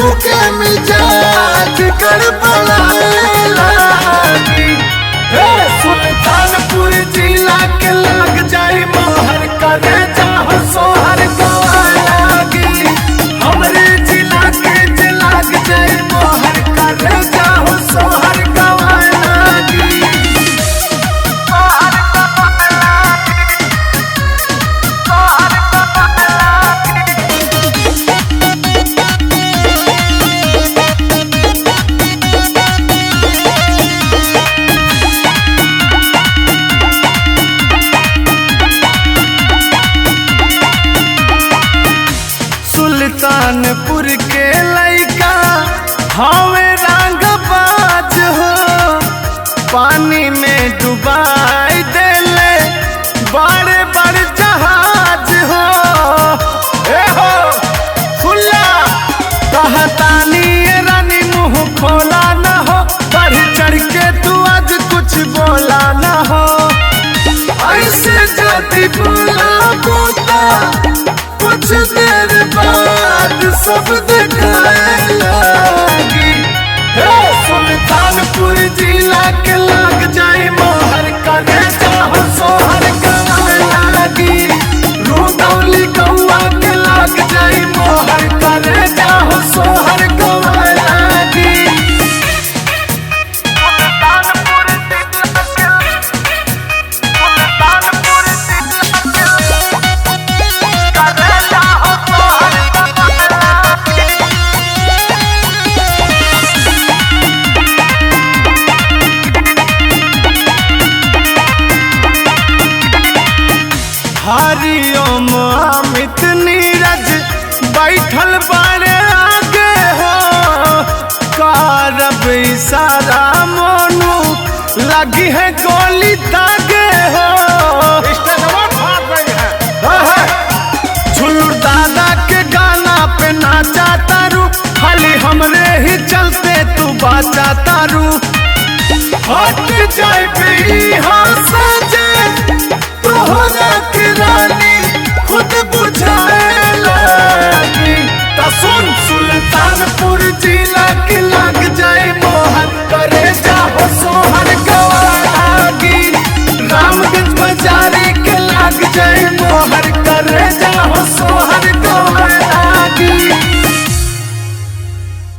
केहू के मिजाज गड़बड़ाए लागी। हे सुल्तानपुर जिला के लग जाई मोहर करे जाहो सोहर गवाए लागी। हमरे जिला के जे लग जाई मोहर करे जाहो सोहर गवाए लागी। सुल्तानपुर के लइका हवे रंग बाज हो, पानी में डुबाई देले बड़े बड़े जहाज हो। ए हो सुनला कहतानी ए रानी मुंह खोला न हो, बढ़ चढ़ के तू आज कुछ बोला न हो। ऐसे जाति बोला बोता कुछ देर बाद सब दिखाए लागी। हे सुल्तानपुर जिला के लग जाए मोहर करे जाहो सोहर गवाए लागी। रूदौली कौआ के लग जाए मोहर करे जाहो सोहर गवाए लागी। हरिओम अमित नीरज बैठल बारे आगे हो, कारब इशारा मोनू लगी है गोली तागे हो। झुल्लू दादा के गाना पे नाचा तारू, खाली हमरे ही चलते तू बाचा तारू। हट जाए भी हाँ सजे तोहरा के रानी खुद बुझाए लागी। ता सुन सुल्तानपुर जिला के लग जाए मोहर करे जाहो सोहर गवा लागी। रामगंज बाजारे के लग जाए मोहर करे जाहो सोहर गवा लागी।